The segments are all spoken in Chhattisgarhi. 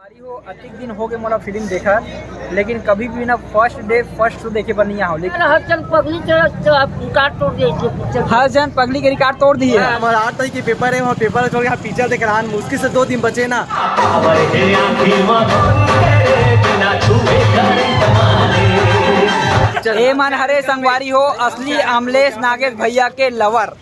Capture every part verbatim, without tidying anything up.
अरे हो, अतिक दिन हो गए मोला फिल्म देखा, लेकिन कभी भी ना फर्स्ट डे फर्स्ट शो देखे बर नहीं आहो। लेकिन हर जन पगली के रिकॉर्ड तोड़ दिए इसने पिक्चर। हर जन पगली के रिकॉर्ड तोड़ दिए। हाँ, हमारा आठ तारीख की पेपर है, वहाँ पेपर छोड़ के यहाँ पिक्चर देख रहा हूँ। मुश्किल से दो दिन बचे ना। ए मन हरे संगवारी हो, असली अमलेश नागेश भैया के लवर।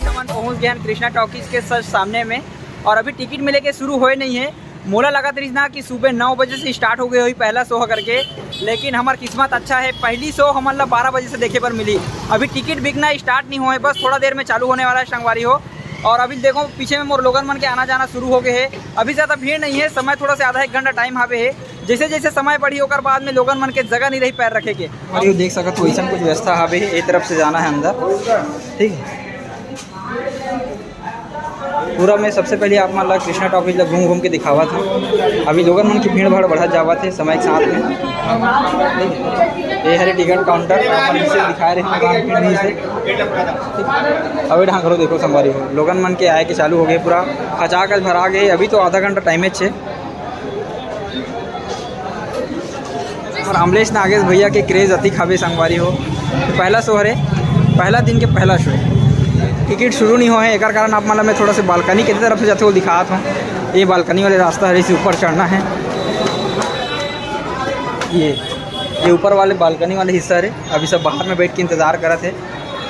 हमन पहुंच गए हैं कृष्णा टॉकीज के सर सामने में, और अभी टिकट मिले के शुरू होए नहीं है। मोला लगत रहिस ना कि सुबह नौ बजे से स्टार्ट हो गए होही पहला शो करके, लेकिन हमार किस्मत अच्छा है, पहली शो हमन ला बारह बजे से देखे बर मिली। अभी टिकट बिकना स्टार्ट नहीं हुआ है, बस थोड़ा देर में चालू होने वाला है संगवारी हो। और अभी देखो पीछे में मोर लोगन मन के आना जाना शुरू हो गए है। अभी ज़्यादा भीड़ नहीं है, समय थोड़ा से आधा एक घंटा टाइम हावे है। जैसे जैसे समय बढ़ी ओकर बाद में लोगन मन के जगह नहीं रही पैर रखे के। और ये देख सकत हो, ऐसा कुछ व्यवस्था हावे है, ए तरफ से जाना है अंदर, ठीक है। पूरा मैं सबसे पहले आप मन ला कृष्णा टॉकीज ला घूम घूम के दिखावत हूँ। अभी लोगन मन की भीड़ भाड़ बढ़त जावत है समय के साथ में। ये हरे टिकट काउंटर, आप मन इसे दिखा रहे हैं, वहाँ भीड़ नहीं से। अब ये ढांकरो देखो संगवारी हो, लोगन मन के आए के चालू हो गए, पूरा खचाखच भरा गए। अभी तो आधा घंटा टाइम है छे। और अमलेश नागेश भैया के क्रेज अतिक हावे संगवारी हो। तो पहला शो हरे, पहला दिन के पहला शो, टिकट शुरू नहीं हो है, एकर कारण आप मन ला मैं थोड़ा से बालकनी के तरफ से जाते हुए दिखात हूँ। ये बालकनी वाले रास्ता हरे, इसे ऊपर चढ़ना है। ये ये ऊपर वाले बालकनी वाले हिस्सा हरे। अभी सब बाहर में बैठ के इंतजार करत है,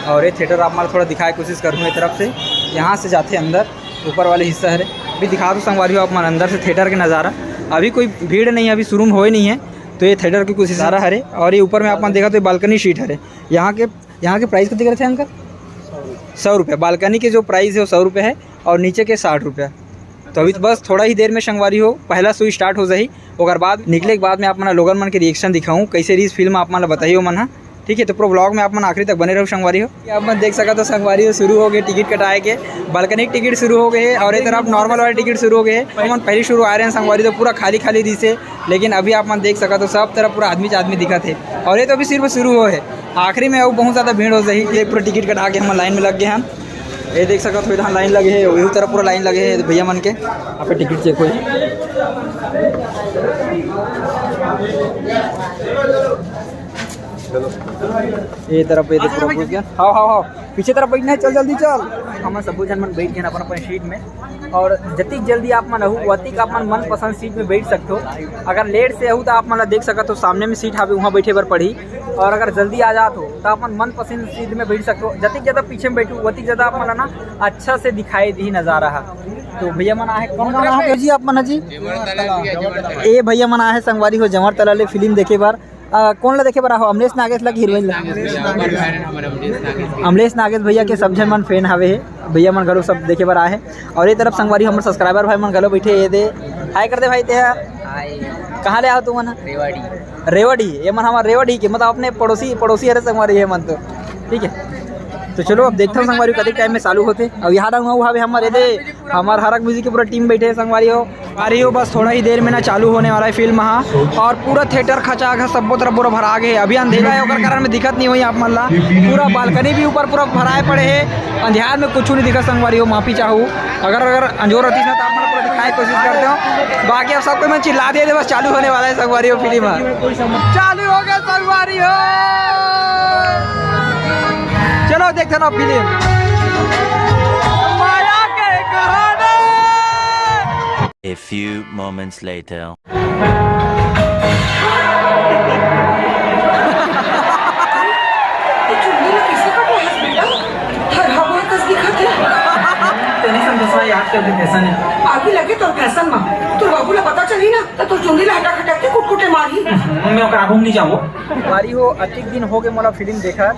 और ये थिएटर आप मन ला थोड़ा दिखाए कोशिश करूँ ये तरफ से। यहाँ से जाते अंदर, ऊपर वाले हिस्सा हरे। अभी दिखा दो संगवारी हो आप मन अंदर से थिएटर के नज़ारा। अभी कोई भीड़ नहीं है, अभी शुरू में होए नहीं है, तो ये थिएटर के कुछ नज़ारा हरे। और ये ऊपर में आप मन देखा तो ये बालकनी सीट हरे। यहाँ के यहाँ के प्राइस कति करते हैं अंकल? सौ रुपये। बालकनी के जो प्राइस है वो सौ रुपये है और नीचे के साठ रुपये। तो अभी तो बस थोड़ा ही देर में संगवारी हो पहला शो स्टार्ट हो जाही, ओकर बाद निकले के बाद में आप मन लोगन मन के रिएक्शन दिखाऊँ, कैसे रहीस फिल्म आप मन ला बताही ओ मन हा। ठीक है, तो पूरा व्लॉग में आप मन आखिरी तक बने रहो संगवारी हो। आप मन देख सकत हो संगवारी हो, शुरू हो गए टिकट कटाए के, बालकनी टिकट शुरू हो गए है और ये तरफ नॉर्मल वाला टिकट शुरू हो गए है। हमन पहली शुरू आ रहे हैं संगवारी, तो पूरा खाली खाली रहीस है, लेकिन अभी आप मन देख सकत हो सब तरफ पूरा आदमी च आदमी दिखत है। और ये तो अभी सिर्फ शुरू हो है, आखिरी में अउ बहुत ज़्यादा भीड़ हो जाही। ये पूरा टिकट कटा के हम लाइन में लग गए हैं। ये देख सकत हो इधर लाइन लगे है, वही तरफ पूरा लाइन लगे है भैया मन के। यहाँ पे टिकट चेक हो। ये तरफ ये देखो, घुस गया। हाँ, हाँ, हाँ, पीछे तरफ बैठना है, चल जल्दी चल। हमन सबो झन मन बैठ गए अपन अपन सीट में, और जतिक जल्दी आप मन आहू, वतिक आप मन मनपसंद सीट में बैठ सकते हो। अगर लेट से आहू तो आप मन ला देख सकत हो, सामने में सीट हावे, वहाँ बैठे बर पड़ही। और अगर जल्दी आ जात हो तो आप मन मनपसंद सीट में बैठ सकते हो। जतिक ज़्यादा पीछे में बैठू, वतिक ज़्यादा आप मन ला ना अच्छा से दिखाई दी नज़ारा हा। तो भैया मन आहे, कौन गाँव आहे जी आप मन जी? ए भैया मन आहे संगवारी हो जमर तला ले फिल्म देखे बर। आ, कौन ला देखे बर आहो? अमलेश नागेश ला कि हीरोइन ला? अमलेश नागेश भैया के सब झन मन फैन हावे हे, भैया मन घलो सब देखे बर आए हे। और ये तरफ संगवारी हमर सब्सक्राइबर भाई मन घलो बैठे हे, ये दे हाय कर दे भाई ते हा। कहाँ ले आहो तुमन? रेवाड़ी। रेवाड़ी, ये मन हमर रेवाड़ी के, मतलब अपने पड़ोसी, पड़ोसी हरे संगवारी ये मन तो, ठीक है। तो चलो अब देखते हैं संगवारी कतेक टाइम में चालू होते। और यहाँ डाउन हुआ हवे हमर, ये दे हमर हरक म्यूजिक के पूरा टीम बैठे हे संगवारी हो। अरे हो, बस थोड़ा ही देर में ना चालू होने वाला है फिल्म हा, और पूरा थिएटर खचा खच, सबो तरफ पूरा भरा गए। अभी अंधेरा है, ओकर कारण में दिखत नहीं हुई आप मन ला। पूरा बालकनी भी ऊपर पूरा भराए पड़े है, अंधियार में कुछ नहीं दिखत संगवारी हो, माफी चाहू। अगर अगर अंजोर रहती ना तो आप मन पूरा दिखाए कोशिश करते हो, बाकी अब सब कोई मन चिल्ला दिए थे, बस चालू होने वाला है संगवारी हो फिल्म हा। चालू हो गया संगवारी हो, चलो देखते ना फिल्म। माया के कहानी। A few moments later. ये चुन्नी ला कैसे कटवा हस बेटा? हर हवा कस दिखत हे। तनी समझा याद कर दे फैशन है। आगी लगे तोर फैशन मा। तोर बाबू ला पता चली ना, तो तोर चुन्नी ला हटा हटा के कुटकुटे मारही। मैं ओकर आगू नहीं जाऊँ। बारी हो, अतिक दिन हो गए मोला फिल्म देखा,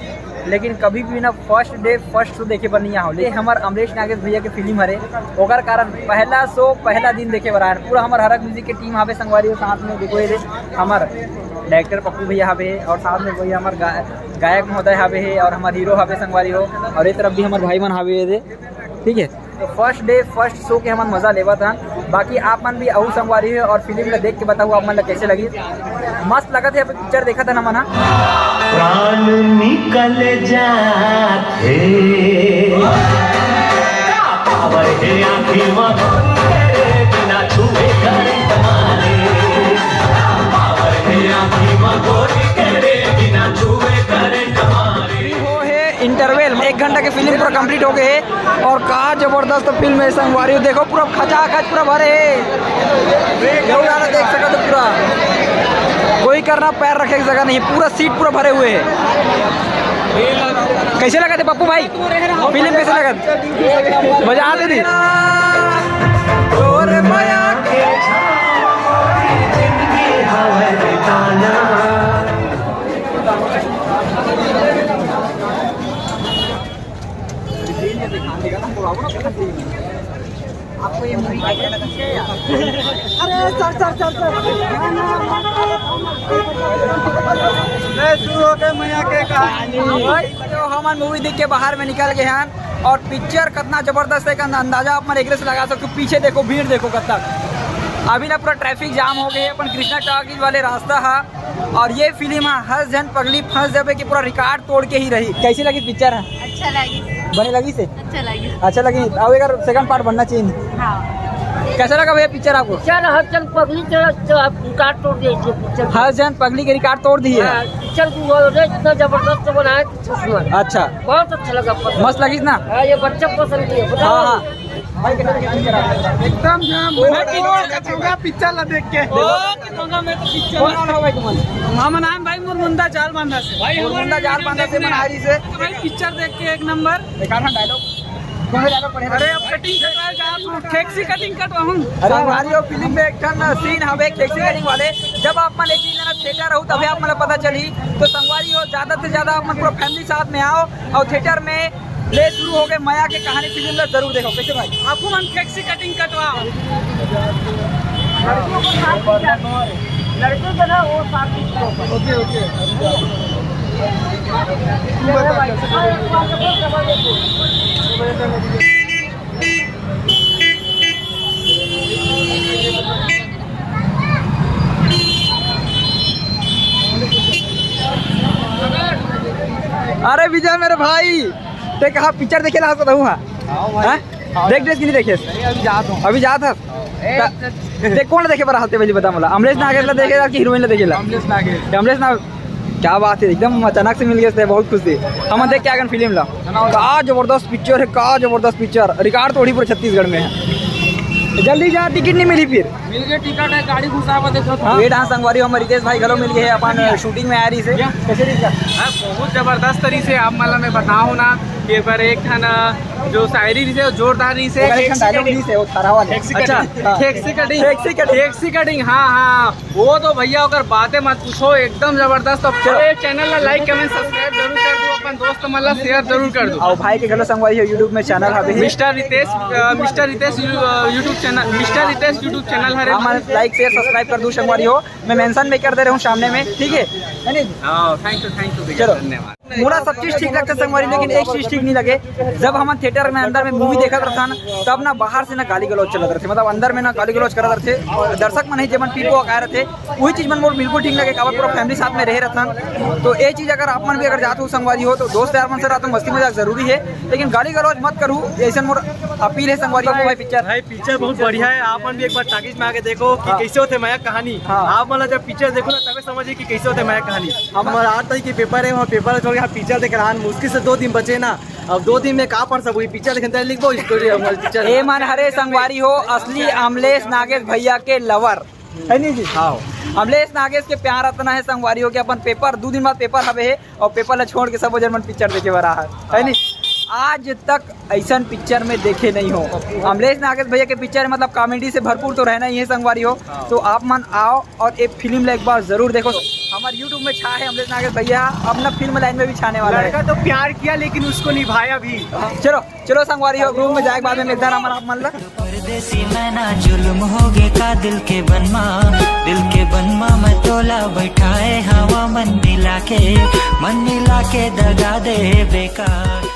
लेकिन कभी भी ना फर्स्ट डे फर्स्ट शो देखे बर नहीं आहो। ये हमर अमलेश नागेश भैया के फिल्म हरे, ओकर कारण पहला शो पहला दिन देखे बर आए। पूरा हमर हरक म्यूजिक के टीम हावे संगवारी हो, साथ में देखो ये दे हमर डायरेक्टर पप्पू भैया हावे और साथ में वही हमर गा-, गायक महोदय हावे हे और हमर हीरो हावे संगवारी हो, और ये तरफ भी हमर भाई मन हावे ये दे, ठीक है। तो फर्स्ट डे फर्स्ट शो के हमन मजा लेवत हन। बाकी आप मन भी आहू संगवारी हो और फिल्म ला देख के बताओ आप मन ला कैसे लगी। मस्त लगत हे, अभी पिक्चर देखत हन हमन ह। प्राण निकल जात हे। का पावर हे आँखी म गोरी करे बिना छुए करंट मारे। का पावर हे आँखी म गोरी करे बिना छुए करंट मारे। हो हे इंटरवल, एक घंटा के फिल्म पूरा कंप्लीट हो गए हे। और का जबरदस्त फिल्म हे संगवारी हो, देखो पूरा खचाखच पूरा भरे हे। लोग आना देख सकत हो पूरा, कोई करना पैर रखे की जगह नहीं, पूरा सीट पूरा भरे हुए हे। कैसे लगत हे पप्पू भाई, फिल्म कैसे लगत हे? मजा आत हे दी। तोर मया के छाँव मोरी जिंदगी हवय बिताना। आपको ये मूवी कैसे लगा? अरे सर, सर, सर, सर। ले, शुरू हो गए मैया के कहानी। तो हमन मूवी देख के बाहर में निकल गए हन और पिक्चर कितना जबरदस्त हे, अंदाजा आप मन एकरे से लगा सकते हो। पीछे देखो, भीड़ देखो कब तक, अभी ना पूरा ट्रैफिक जाम हो गए हे अपन कृष्णा टॉकीज वाले रास्ता हा। और ये फिल्म हा हर झन पगली फंस जाबे कि पूरा रिकॉर्ड तोड़ के ही रही। कैसी लगी पिक्चर हा? अच्छा लगी। बने लगी से? अच्छा लगी। अच्छा लगी। अब एक सेकंड पार्ट बनना चाहिए। हाँ। कैसा लगा भैया पिक्चर आपको? पिक्चर हर झन पगली के रिकॉर्ड तोड़ दिया इसने पिक्चर। हर झन पगली के रिकॉर्ड तोड़ दिए। हाँ, पिक्चर को वो रे इतना जबरदस्त बनाया कि कुछ मत। अच्छा। बहुत अच्छा लगा पसंद। मस्त लगी ना? हाँ, ये बच्चा पसंद किया, बताओ। हाँ, हाँ। भाई, कैसा लगा? एकदम जाम। मैं तीनों का चौका पिक्चर ला देख के। ओ, कि चौका मैं तो पिक्चर कौन, कौन हो भाई तुमन? हमन आन भाई मुरमुंदा जाल बांधा से। भाई, मुरमुंदा जाल बांधा से मन आरी से। तो भाई पिक्चर देख के एक नंबर। एक आधा डायलॉग। कौन डायलॉग पढ़े? अरे अब कटिंग कटवा जा, तू खेक्सी कटिंग कटवा हूँ। अरे हमारी वो फिल्म में एक ठन सीन हवे खेक्सी कटिंग वाले, जब आप मन एक दिन जना थिएटर रहू तभी आप मन ला पता चली। तो संगवारी हो, ज्यादा से ज्यादा आप मन पूरा फैमिली साथ में आओ और थिएटर में ले शुरू हो गए मया के कहानी फिल्म ला जरूर देखो। कैसे भाई? आपको मन खेक्सी कटिंग कटवा। लड़कियों को साथ खींचा। लड़कियों को ना वो साथ खींच लो। ओके, ओके। अरे विजय मेरे भाई, ते कहा पिक्चर देखे ला हंसत हूँ हाँ? हाँ भाई। हाँ? हाँ। देख ड्रेस कि नहीं देखे? नहीं, अभी जात हूँ। अभी जात हस? हाँ। त-, ते कौन देखे बर हंसते पहले बता मोला, अमलेश नागेश ला देखे ला कि हीरोइन ला देखे ला? अमलेश नागेश। अमलेश ना, क्या बात है, एकदम अचानक से मिल गए थे, बहुत खुश थे। हम देख के आ गए फिल्म ला। का जबरदस्त पिक्चर है, का जबरदस्त पिक्चर, रिकॉर्ड तोड़ी पूरे छत्तीसगढ़ में है। जल्दी जा, टिकट नहीं मिली फिर। मिल गए टिकट है, गाड़ी घुसा हुआ देखो। हाँ। वेट हाँ संगवारी, हम रितेश भाई घलो मिल गए हैं अपन शूटिंग में आ रही से। कैसे रही सर? हाँ, बहुत जबरदस्त तरीके से आप मतलब मैं बताऊँ ना, ये पर एक ठन जो शायरी रही से जोरदार रही से। एक ठन डायलॉग रही से वो थारा वाला। अच्छा, हाँ। Taxi cutting, taxi cutting, taxi cutting, हाँ हाँ, वो तो भैया अगर बातें मत पूछो, एकदम जबरदस्त। तो चलो। ये चैनल ला लाइक कमेंट सब्सक्राइब जरूर कर दो, अपन दोस्त मन ला शेयर जरूर कर दो। और भाई के घलो संगवारी हो YouTube में चैनल हवे। मिस्टर रितेश, अ, मिस्टर रितेश यू-, अ, YouTube channel, mister Ritesh YouTube channel हरे। हाँ, लाइक शेयर सब्सक्राइब कर दू संगवारी हो, मैं मेंशन में कर दे रहा हूँ सामने में, ठीक है? है नहीं? हाँ, thank you, thank you भैया, चलो। धन्यवाद। मोला सब चीज ठीक लगथे संगवारी, लेकिन एक चीज ठीक नहीं लगे, जब हमन थिएटर में अंदर में मूवी देखत रहथन, तब ना बाहर से ना गाली गलौज चलत रहथे, मतलब अंदर में ना गाली गलौज करत रहथे, और दर्शक मन ही जेमन पीपो अकाय रहथे, वही चीज मन मोर बिल्कुल ठीक लगे, काबर पूरा फैमिली साथ में रहे रहथन। तो ये चीज अगर आप मन भी अगर जात हो संगवारी हो, तो दोस्त यार मन से रहत हो, मस्ती मजाक जरूरी है, लेकिन गाली गलौज मत करू, ऐसन मोर अपील है संगवारी हो। भाई पिक्चर भाई, पिक्चर बहुत बढ़िया है, आप मन भी एक बार टाकीज में आके देखो कि हाँ। कैसे होते मया कहानी। हाँ। आप मन ला जब पिक्चर देखो ना, तबे समझिए कि कैसे होते मया कहानी। हम आठ तारीख के पेपर है, वहाँ पेपर छोड़ के हम पिक्चर देख रहा हन, मुश्किल से दो दिन बचे ना, अब दो दिन में का पढ़ सकबो, पिक्चर देखे तैं लिखबो स्टोरी, हमारे पिक्चर। ए मन हरे संगवारी हो, असली अमलेश नागेश भैया के लवर है नहीं जी? हाँ। अमलेश नागेश के प्यार अतना है संगवारी हो के अपन पेपर, दो दिन बाद पेपर हवे है, और पेपर ला छोड़ के सबो जन मन पिक्चर देखे बर आहा, है नी? आज तक ऐसन पिक्चर में देखे नहीं हो। अमलेश नागेश भैया के पिक्चर मतलब कॉमेडी से भरपूर तो रहना ही है संगवारी हो। हाँ। तो आप मन आओ और ये फिल्म ला एक बार जरूर देखो। हमारे YouTube में छा है अमलेश नागेश भैया, अपना फिल्म लाइन में भी छाने वाला है। लड़का तो प्यार किया लेकिन उसको निभाया भी। चलो, चलो संगवारी हो, रूम में जाए के बाद में मिलता रहा आप मन ला। परदेसी नैना जुल्म होगे का दिल के बनमा, दिल के बनमा मैं तोला बैठाए हवा मन मिला के, मन मिला के दगा दे बेकार।